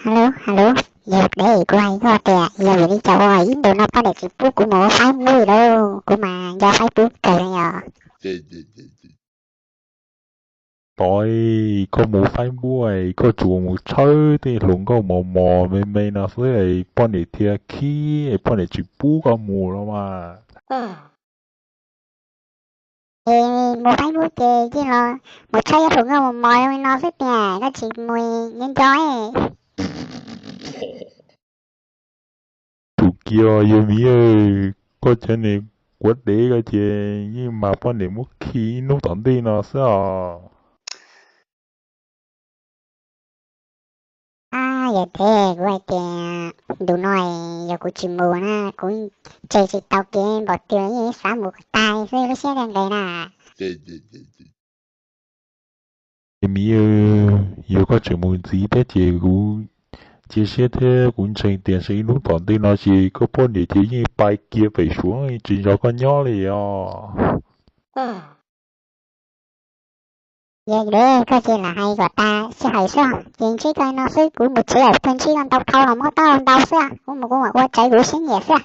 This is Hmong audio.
Hello, hello, yog deb kuv hais koj tias yog vim li cas ua ib ntus no poj niam tsis pub kuv mus ua faib npub li lauj, kuv mas nco faib pub kawg li os. Tod, koj mus faib npub es koj tsuas mus tshawb tej hluas nkauj mos mos me me no xwb es poj niam thiaj khib, poj niam tsis pub koj mus los mas. Es mus faib npub ces yeej los mus tshawb ib hluas nkauj mos mos li no xwb tiag, koj tsis mus nco nco. Tus kiag yog miv, koj cov niag quav dev ko ces yeej mas poj niam muab khi ib hnub tom ntej no xwb os. Yog deb kuv hais tias ntus no yog kuv tsis mus na kuv tseg tsis tau kev npaum twg yeej xav mus kom tag xwb lub siab nqes na. Ces miv, yog koj tseem mus ntxiv thiab ces kuv cia siab thiab kuv ntseeg tias ntshe ib hnub tom ntej no ces koj poj niam ces yeej pais kiag pem Suav tsis nrog koj nyob li os. Yog li koj ces lam hais kom tas sij hawm xwb ces ntsib koj no xwb, kuv mus tsev lawm koj ntsib koj ntau dhau los muab taub hau ntau xwb, kuv mus kuv mam ua raws kuv siab nyiam xwb.